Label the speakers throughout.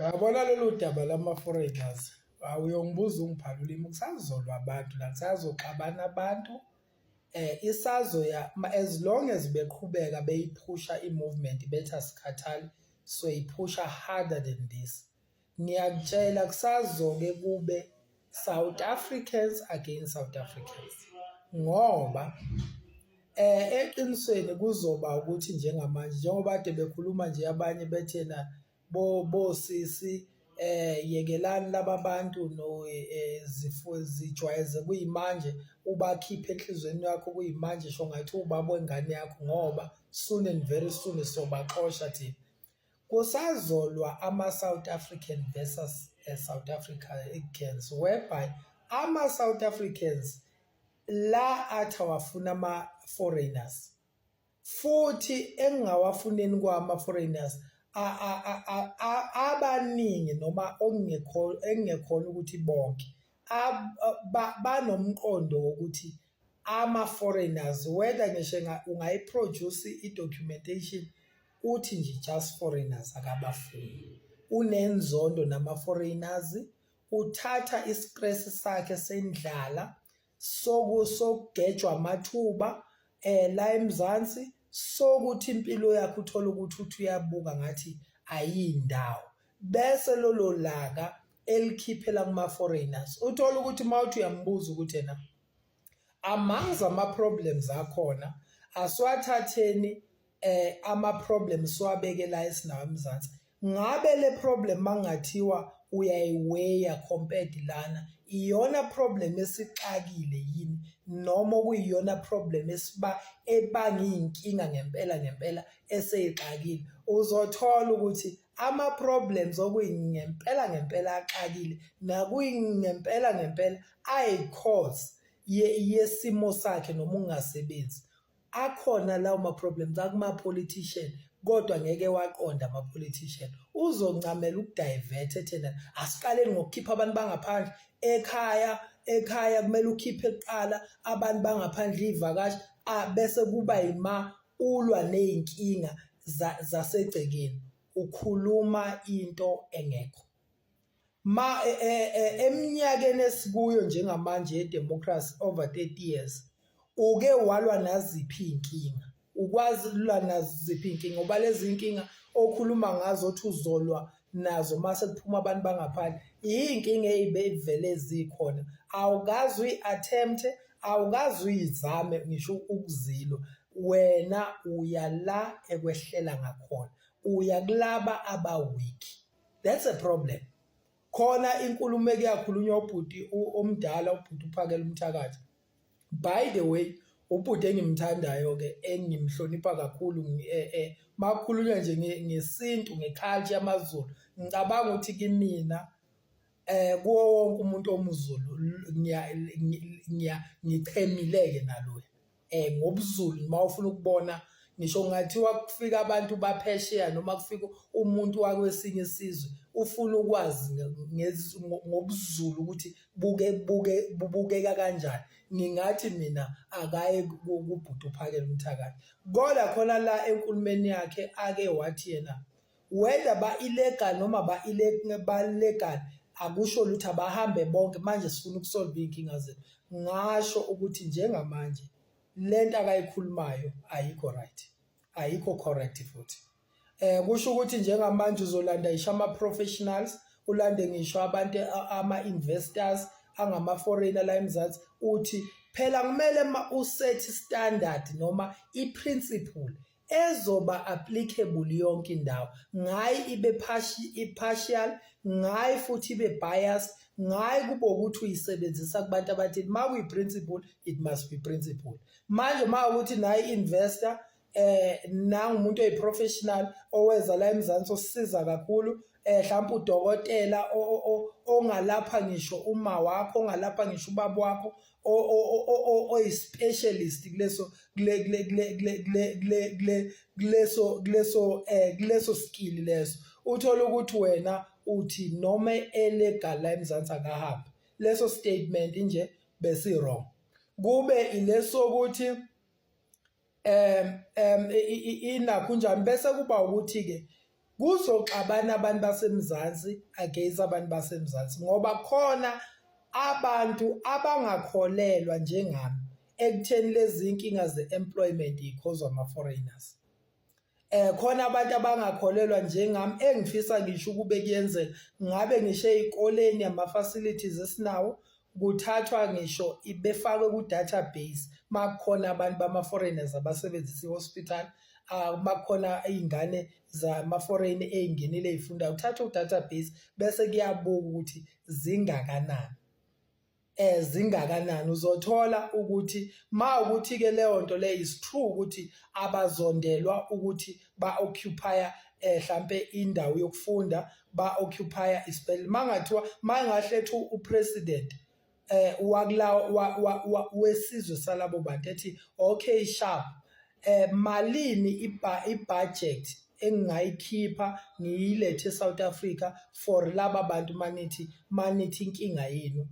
Speaker 1: Uyabona lolu daba lama-foreigners, awuyongibuza ungiphala ulimi, kusazolwa abantu la, kusazoxabana abantu. Isazoya as long as beqhubeka beyiphusha i-movement bethi asikhathali, soyiphusha harder than this. Ngiyakutshela kusazoke kube South Africans against South Africans ngoba eqinisweni kuzoba ukuthi njengamanje njengoba kade bekhuluma nje abanye bethena bosisi yekelani laba bantu no zifo zijwayeze kuyimanje, ubakhiphe enhliziyweni yakho kuyimanje, sho ngathi ubaba wengane yakho ngoba soon and very soon sobaxosha thina. Kusazolwa ama-South African versus South Africans, whereby ama-South Africans la athi awafuna ama-foreigners, futhi engingawafuneni kwama-foreigners abaningi noma okungekho engingekhona ukuthi bonke banomqondo wokuthi ama-foreigners, whether ngisho ungayi-produce i-documentation uthi nje just foreigners, akabafuni. Unenzondo nama-foreigners, uthatha i-stress sakhe sendlala, sokugejwa amathuba la eMzansi, sokuthi impilo yakhe uthola ukuthi uthi uyabuka ngathi ayindawo, bese lolo laka elikhiphela kuma-foreigners. Uthola ukuthi uma uthi uyambuza ukuthi yena amongst ama-problems akhona, asiwathatheni ama-problems siwabeke la esinawo eMzansi, ngabe le problem mangathiwa uyayi-weigh-a compared lana, iyona problem esixakile yini noma okuyiyona problem esiba ebanga iy'nkinga ngempela ngempela eseyixakile? Uzothola ukuthi ama-problems okuyingempela ngempela axakile nakuyingempela ngempela ayi-cause yesimo sakhe noma ukungasebenzi akhona lawo ma-problems akuma-politician, kodwa ngeke waqonda ama-politician. Uzoncamela uku-divert ethena asiqaleni ngokukhipha abantu bangaphandle ekhaya. Ekhaya kumele ukhiphe kuqala abantu bangaphandle, iy'vakashi, bese kuba yima ulwa ney'nkinga zasegcekeni. Ukhuluma into engekho. Ma eminyakeni esikuyo njengamanje ye-democracy, over 30 years, uke walwa naziphi iy'nkinga? Ukwazi ukulwa naziphi iy'nkinga? Ngoba lezi iy'nkinga okhuluma ngazo othi uzolwa nazo mase kuphuma abantu bangaphandle, iy'nkinga ey'bevele zikhona. Awukaze uyi-attempt, awukaze uyizame ngisho ukuzilwa. Wena uya la ekwehlela ngakhona, uya kulaba aba-weak. That's a problem. Khona inkulumo eke yakhulunywa ubhuti omdala, ubhuti uPhakela Umthakathi. By the way, ubhuti engimthandayo-ke, engimhlonipha kakhulu, makukhulunywa nje ngesintu, nge-culture yamaZulu, ngicabanga ukuthi kimina kuwo wonke umuntu omZulu ngichemile-ke naloya ngobuZulu. Mawufuna ukubona, ngisho kungathiwa kufika abantu baphesheya noma kufika umuntu wakwesinye isizwe ufuna ukwazi ngobuZulu ukuthi buke buke bubukeka kanjani, ngingathi mina akaye kubhuti uPhakela Umthakathi. Kodwa khona la enkulumeni yakhe ake wathi yena whether ba-illegal noma ba-legal akusho lutho, abahambe bonke, manje sifuna uku-solve iy'nkinga zethu. Ngasho ukuthi njengamanje lento akayikhulumayo ayikho right, ayikho correct futhi. Kusho ukuthi njengamanje uzolanda ngisho ama-professionals, ulande ngisho abantu, ama-investors angama-foreigner la eMzansi, uthi phela kumele ma u-set standard noma i-principle ezoba applicable yonke indawo, ngayi ibe partial, ngayi futhi ibe biased, ngayi kube ukuthi uyisebenzisa kubantu abathile. Ma kuyi-principle, it must be principle. Manje ma ukuthi nayi investor, nangumuntu oyi-professional oweza la eMzansi osisiza kakhulu, mhlawumbe udokotela ongalapha ngisho uma wakho, ongalapha ngisho ubaba wakho, oyi-specialist kuleso kule kule kule kule kule kule kule kuleso kuleso kuleso skill leso, uthola ukuthi wena uthi noma e-legal la eMzansi akahambe. Leso statement nje besi wrong. Kube ilesokuthi inakho njani, bese kuba ukuthi ke Kuzoxabana abantu baseMzansi against abantu baseMzansi ngoba khona abantu abangakholelwa njengami ekutheni lezi inkinga ze-employment yikhozwa ama-foreigners. Khona abantu abangakholelwa njengami engifisa ngisho ukube kuyenzeka ngabe ngisho ey'koleni ama-facilities esinawo kuthathwa ngisho befakwe ku-database makukhona abantu bama-foreigners abasebenzisa i-hospital, makukhona iy'ngane zama-foreign ey'ngenile ey'fundayo kuthathwe u-database bese kuyabukwa ukuthi zingakanani. Zingakanani uzothola ukuthi mawukuthi ke leyo nto leyo is true ukuthi abazondelwa ukuthi ba-occupy-a hlampe indawo yokufunda, ba-occupy-a isibhedlela. Mangathiwa mangahle ethi u-president wakula wesizwe salabo bantu ethi okay sharp, malini i-budget engingayikhipha ngiyilethe e-South Africa for laba bantu manithi inkinga yenu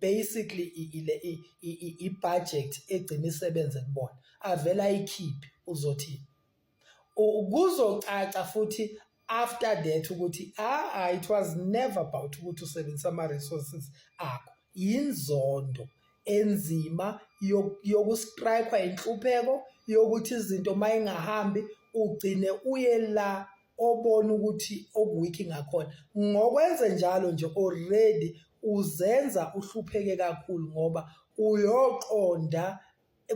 Speaker 1: basically ile i-budget egcina isebenze kubona, avele ayikhiphe, uzothini? Kuzocaca futhi after that ukuthi ah, it was never about ukuthi usebenzisa ama-resources akho, inzondo enzima yoku-strike-wa inhlupheko yokuthi izinto mayingahambi ugcine uye la obona ukuthi oku-weak ngakhona. Ngokwenze njalo nje already uzenza uhlupheke kakhulu ngoba uyoqonda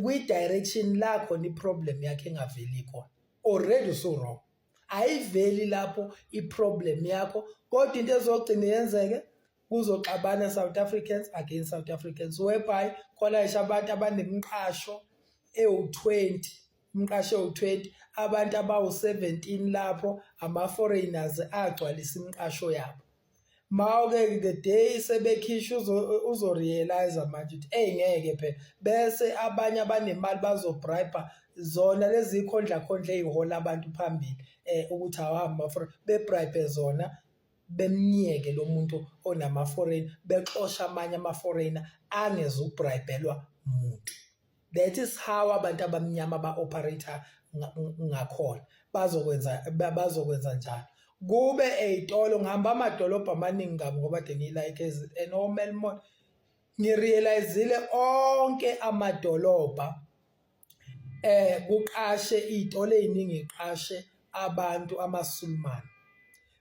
Speaker 1: kwi-direction la khona i-problem yakho engaveli khona, already usu-wrong. Ayiveli lapho i-problem yakho, kodwa into ezogcina yenzeke kuzoxabana South Africans against South Africans, whereby khona ngisho abantu abanemiqasho ewu-20, umqasho ewu-20, abantu abawu-17 lapho ama-foreigners agcwalisa imiqasho yabo. Mawuke the day sebekhishwa uzo-realise manje ukuthi eyi ngeke phela, bese abanye abanemali bazo-bribe zona lezi khondla khondla ey'hola abantu phambili ukuthi awuhambe be-bribe zona, bemnyeke lo muntu onama-foreign, bexosha amanye ama-foreigner angezuku-bribe-elwa muntu. That is how abantu abamnyama ba-operate-a ngakhona, bazokwenza njalo. Kube ey'tolo ngihamba amadolobha amaningi kabi ngoba kade ngila e-KZN o-Melmoth, ngi-realise-ile onke amadolobha kuqashe iy'tolo ey'ningi y'qashe abantu amaSulumane.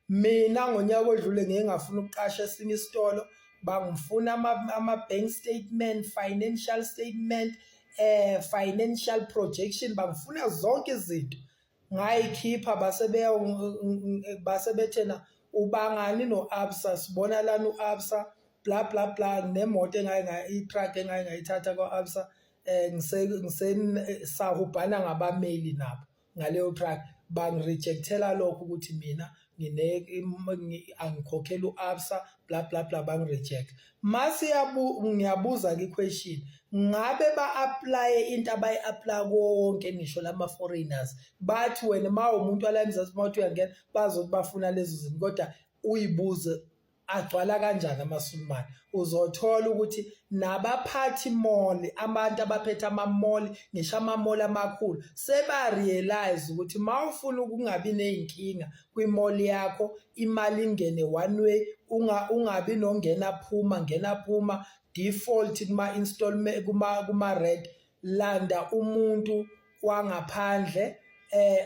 Speaker 1: Mina ngonyaka odlule ngike ngafuna ukuqasha esinye isitolo, bangifuna ama-bank statement, financial statement, financial projection, bangifuna zonke izinto. Ngayikhipha base base bethena ubangani no-Absa, sibona lana u-Absa bla bla bla, nemoto engake i-truck engake ngayithatha kwa-Absa ngise sahubhana ngabameli nabo ngaleyo truck, bangi-reject-ela lokho ukuthi mina angikhokheli u-Absa bla bla bla, bangi-reject. Mase ngiyabuza-ke i-question, ngabe ba-apply-e into abayi-apply-a kuwo wonke ngisho lama-foreigners, bathi wena uma uwumuntu wala eMzansi mawuthi uyangena bazothi bafuna lezo zinto, kodwa uyibuze agcwala kanjani amaSulumane. Uzothola ukuthi nabaphathi mall, abantu abaphethe ama-mall, ngisho ama-mall amakhulu, seba-realise ukuthi mawufuna ukungabi ney'nkinga kwi-mall yakho, imali ingene one way, ungabi nongena phuma ngena phuma, default kuma-installment, kuma-rent, landa umuntu wangaphandle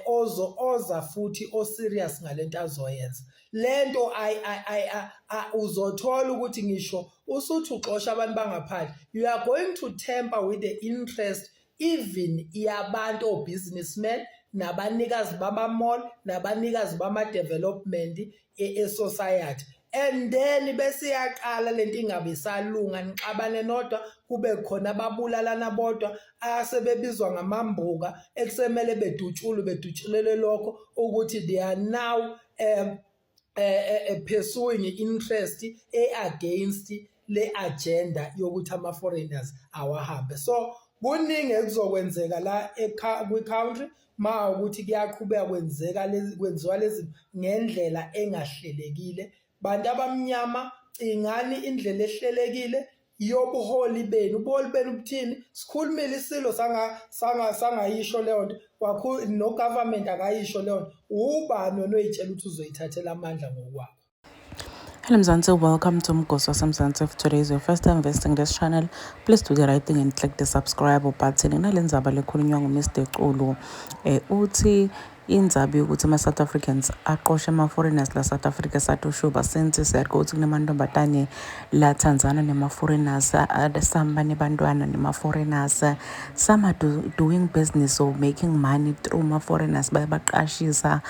Speaker 1: oza futhi o-serious ngalento azoyenza. Lento uzothola ukuthi ngisho usuthi uxosha abantu bangaphandle, you are going to tamper with the interest even yabantu o-businessmen nabanikazi bama-mall nabanikazi bama-development e-society, and then bese iyaqala lento ingabe isalunga, nixabane nodwa, kube khona ababulalana bodwa asebebizwa ngamambuka ekusemele bedutshulwe bedutshulelwe lokho ukuthi they are now pursuing interest e-against le agenda yokuthi ama-foreigners awahambe. So kuningi ekuzokwenzeka la kwi-country ma ukuthi kuyaqhubeka kwenzeka lezi kwenziwa lezi ngendlela engahlelekile. Bantu abamnyama, cingani indlela ehlelekile yobuholi benu. Ubuholi benu buthini? Sikhulumile isilo sanga sanga sangayisho leyo nto, no government akayisho leyo nto. Ubani wena oyitshela ukuthi uzoyithathela amandla ngokwakho?
Speaker 2: Hello Mzansi, welcome to Mgosi Mzansi. If today is your first time visiting this channel, please do the right thing and click the subscribe button. Nale ndzaba lekhulunywa nguMr Xulu, uthi indzaba yokuthi ama-South Africans aqoshe ama-foreigners la South Africa satoshuba since siyaqo ukuthi kunemantombazane latsandzana nema-foreigners, some banebantwana nema-foreigners, some are doing business or making money through ma-foreigners, bayabaqashisa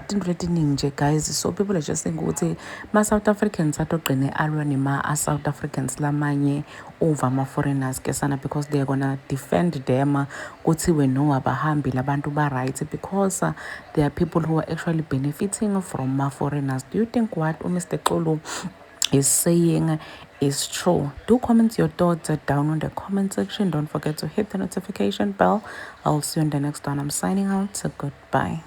Speaker 2: tintfo letiningi nje, guys. So people are just saying ukuthi ma-South Africans atogcine alwa nema-South Africans lamanye over ama-foreigners ke sana, because they are gonna defend them, kuthiwe no, abahambi labantu ba-right, because there are people who are actually benefiting from ma-foreigners. Do you think what uMr Xulu is saying is true? Do comment your thoughts down in the comment section. Don't forget to hit the notification bell. I'll see you in the next one. I'm signing out, so goodbye.